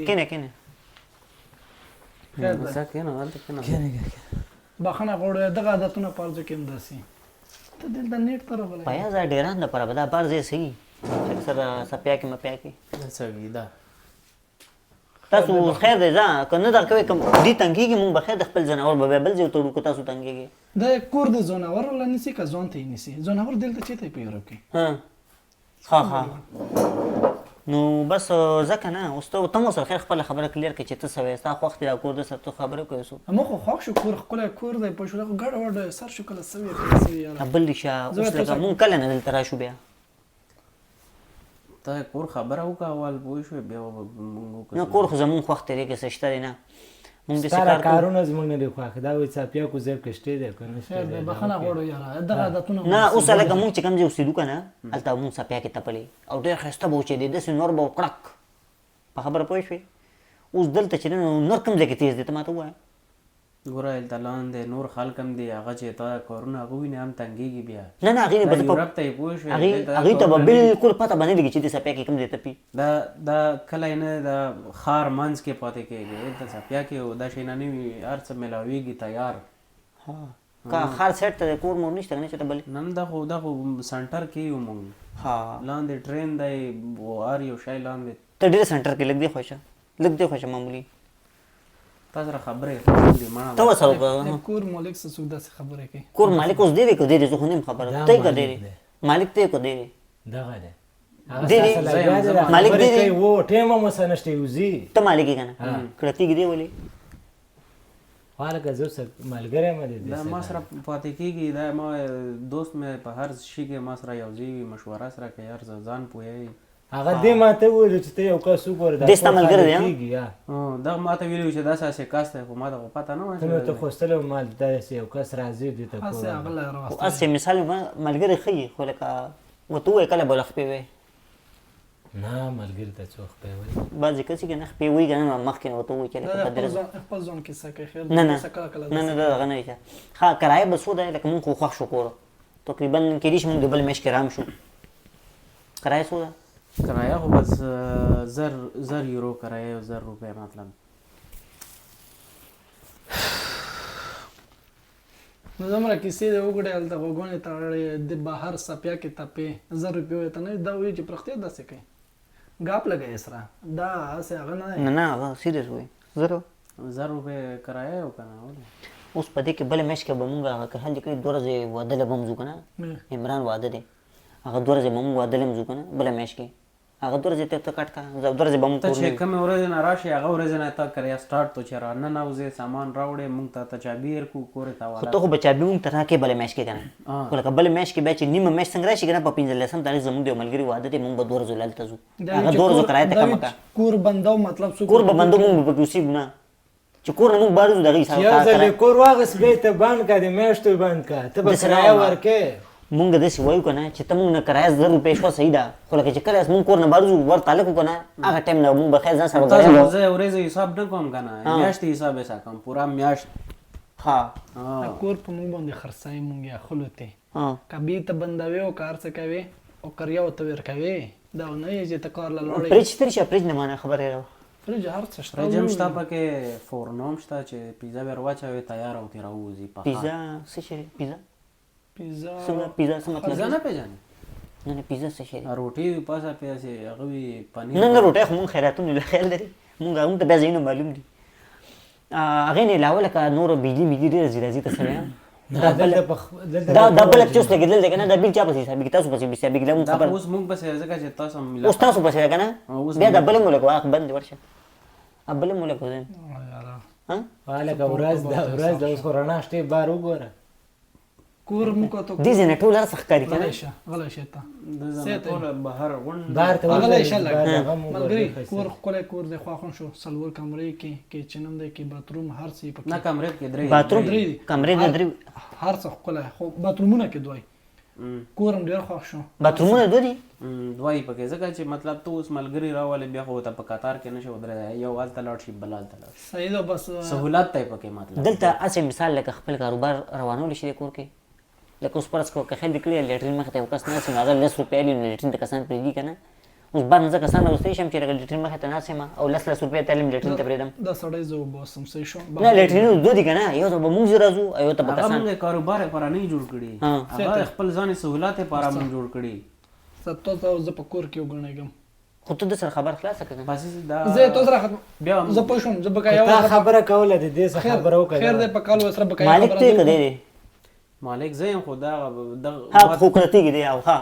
کینه کینه. خیر دی. ځه کښېنه، هلته کښېنه. کینه کینه. بخښنه غواړو، دغه عادتونه په هر ځای کې همداسې. ته دلته نیټ ته راغلی. پیا ځای ډیران د پاره به دا بار ځای صحیح سره سپیا کې مپیا کې. څه وي دا؟ تاسو خیر دی، ځه که نه در کوي کوم دي تنګېږي، مونږ به خیر د خپل ځناور به بیا بل ځای وتړو که تاسو تنګېږئ. دا کور د ځناور له نیسي که ځوان ته یې نیسي؟ ځناور دلته چېرته په یورپ کې؟ ها ها ها، نو بس ځه که نه، اوس ته مو سره خیر خپله خبره کلیر کړې چې ته څه وایې، ستا خوښ دی دا کور، د سره ته خبرې کوې څو؟ موږ خو خوښ شو، کور ښکلی کور دی، پوه شو، خو ګډه وډه سر شو، کله څه وي کله څه وي یاره. بل شه اوس لکه مونږ کله نه دلته راشو بیا. ته کور خبره وکړه اول، پوه شوې، بیا به مونږ وکړو. نه، کور خو زمونږ خوښ دی، که څه شته دی نه، مونږ داسې ستا کار کوو. کارونه زمونږ نه دي خوښ، دا وایي څاپیا کو ځای کې شته دی که نه شته خیر دی؟ دی، بخښنه غواړو یاره، دغه عادتونه. نه، اوس لکه مونږ چې کوم ځای اوسېدو که نه، هلته مونږ څپیا کې تپلې او ډېر ښایسته به و چې دی داسې نور به و کړک، په خبره پوه شوې؟ اوس دلته چې دی نو نور کوم ځای کې تېز دی، ته ماته ووایه. ګوره، هلته لاندې نور خلک هم دي، هغه چې تا کارونه هغه ویني هم تنګېږي بیا. نه نه، هغې دا به یورپ ته یې پوه شوې، هغې دلته هغې ته به کارونه نه دي. بالکل پته به نه لګي چې د څپیا کې کوم ځای تپي. دا دا کلی نه، دا ښار منځ کې پاتې کېږي، هلته څپیا کې دا شی نه وي، هر څه میلاویږي تیار. ها، که ښار سیټ ته کور مور نشته که نه چې ته بل؟ نن دا خو سنټر کې یو مونږ. ها. لاندې ټرین دی، هر یو شی لاندې. ته ډېر سنټر کې لږ دی خوښه، لږ دی خوښه معمولي. تا سره خبرې خوښ دي مړه. ته ورسره وکړه. د کور مالک څه څوک داسې خبرې کوي؟ کور مالک اوس دی دی که دی دی؟ زه خو نه یم خبره. دا ته یې که دی مالک دی؟ دی. مالک ته یې که دی دی؟ دغه دی، هغه دی دی. ستا سره لګیا دی، دا مالک خبرې دی دی. کوي، و ټیم هم ورسره نشته، وځي. ته مالک یې که نه؟ کړتېږي دی ولې؟ هلکه زه څه ملګری مې دی. دا ما سره پاتې کېږي، دا ما دوست مې په هر شي کې ما سره یو ځای وي، مشوره سره کوي، هر څه ځان پوهوي. هغه دې ماته وویل چې ته یو کس وګوره، دا دی ستا کور ملګری خالي دی، ها؟ کېږي، ها. دا ما ته ویلي وو چې داسې هسې کس دی، خو ما ته خو پته نه وه. ته مې ورته ښوستلی وم، مال داسې یو کس راځي دوی ته هسې کور. هغه له خو راوستلی. هسې مثال ملګری ښه وي، خو لکه ورته ووایه کله به له خپې وی. نه، ملګري ته څوک خپې وایي؟ بعضې کسې که نه خپې وایي که نه، مخکې نه ورته ووایي چې دا لکه د په خپل درز ځان خپل ځان کیسه کوي، خیر نه نه دی، کله کله نه نه، دا دغه نه دی. ښه، کرایه به څو ده؟ لکه مونږ خو خوښ شو کور، تقریبا کېدای شي مونږ د بل میاشت کې رام شو. کرایه څو ده؟ کرایه خو بس 1000 یورو کرایه او 1000 روپۍ مطلب. نو زمره کیسې دی وګړې، هلته غوږونه تړلې، د بهر سپیا کې تپې 1000 روپۍ ته نه دا وایي چې پرختیا داسې کوي، ګاپ لګوي سره، دا هسې هغه نه دی. نه نه، هغه سیریس وایي 1000. 1000 روپۍ کرایه یو که نه، ولې؟ اوس په دې کې بله میاشت کې به مونږ هغه که حل کړي 2 ورځې واده له به هم ځو که نه؟ عمران واده دی، هغه 2 ورځې به مونږ واده له هم ځو که نه؟ بله میاشت کې هغه 2 ورځې ته کټ کا، 2 ورځې به مونږ ته کور چې نه وي. کومې ورځې نه راشې، هغه ورځې نه تا کرایه سټارټ تو چې را ننوځې، سامان راوړې، مونږ ته ته چابي ورکړو، کور ته خو حواله. ته خو به چابي مونږ ته راکې بله میاشت کې که نه؟ خو لکه بله میاشت کې بیا چې نیمه میاشت څنګه راشي که نه، په 15 تاریخ زمونږ د یو ملګري واده دی، مونږ به 2 ورځو هلته ځو، هغه 2 ورځو کرایه ته دا کمه وي کړه. چې کور بندو مطلب څوک؟ کور به بندو، مونږ به پکې اوسېږو نه، چې کور نه مونږ بار ځو د هغې حساب یو ځل کرایه یې کور واخیست، بیا یې ته بند کړه، د میاشتو یې بند کړه، ته به داسې نه کرایه وایم. ورکې. مونږ داسې وایو که نه چې ته مونږ نه کرایه 1000 روپۍ شوه، صحیح ده، خو لکه چې کله مونږ کور نه بار ځو ور تعلق وکړه نه، هغه ټایم نه مونږ به خیر ځان سره تاسو کرایه خو زه ورځې حساب نه کوم که نه، میاشتې حساب یې کوم، پوره میاشت. ها. دا کور په موږ باندې خرڅوي، مونږ یې اخلو ته. ها. که بیا ته بندوي او که هر څه کوي او کرایه ورته ورکوي، دا نه یې چې ته کار له لاړې. فریج تر شه، فریج نه مانه خبره راو. فریج هر څه شته. فریج هم شته پکې، فورنو هم شته چې پیزا ور واچوې تیار او ترې راووځي پخه. پیزا څه شی دی؟ پیزا؟ پیزا. څنګه پیزا څه مطلب؟ پیزا نه پېژنې؟ نه نه، پیزا څه شی دی؟ روټي وي پاسه پې هسې هغه وي پنیر. نه نه، روټۍ خو مونږ خیراتونو له خیال لري، مونږ ته بیا ځایونه معلوم دي. هغې نه علاوه لکه نوره بجلي مجلي ډېره ځي راځي، ته څه وایې؟ دا دلته په دلته دا دا بل چې اوس لګېدل دی که نه، دا بل چا پسې حسابېږي؟ تاسو پسې حسابېږي، دا مونږ دا خبر خو اوس مونږ پسې ځکه چې تاسو هم اوس تاسو پسې ده که نه؟ اوس بیا دا بل هم ولګوه، هغه بند دی، ورشه بل هم ولګوه. یاره. ها؟ هلکه ورځ ده، ورځ ده، اوس خو رڼا شته، بار وګوره. کور موږ ته دې ځای نه ټول هر څه ښکاري که نه؟ غلی شه، غلی شه ته. د ځانه ټوله بهر غونډ بار ته غلی شه وګوره، لږ. بار دغه هم وګوره، ملګري ډېر ښایسته. کور ښکلی کور دی، خوښ شو، څلور کمرې کې، کچن هم دی کې، باتروم هر څه یې پکې. نه، کمرې کې درې. باتروم درې دي. کمرې د درې. هر څه ښکلی، خو باترومونه کې دوی. کور هم ډېر خوښ شو. باترومونه دوه دي؟ دوه یې پکې ځکه چې مطلب ته اوس ملګري راولې، بیا خو ته په قطار کې نشې ودرېدی، یو هلته لاړ شي بل هلته لاړ شي. صحیح ده بس. سهولت دی پکې مطلب. دلته هسې مثال لکه خپل کاروبار روانولی شي د کور کې، لکه اوس فرض کړه که خیال دې کړی لیټرین مخې ته یو کس ناست وي، نو هغه 10 روپۍ اخلي، نو لیټرین ته کسان پرېږدي که نه؟ اوس بند زه کسان راوستی شم چې لکه لیټرین مخې ته ناست یم او لس لس روپۍ تعلیم لیټرین ته پرېږدم. دا سړی زه وباسم، صحیح شو؟ نه، لیټرین اوس دوه دي که نه، یو ته به مونږ راځو او یو ته به هغه کسان. موږ کاروبار لپاره نه جوړ کړي، هغه خپل ځان سهولت لپاره موږ جوړ کړي. ته ته زه په کور کې وګڼېږم. خو ته د سره خبر خلاصه کړه. بس دا زه تو سره ختم بیا زه پوه شوم، زه به که یو تا خبره کوله، د دې څه خبره وکړه. خیر دی، په کال سره به که یو مالک خبره ته زه که دی دی؟ مالک زه یم، خو دا دغه ها، خو کړتېږي دی او ها.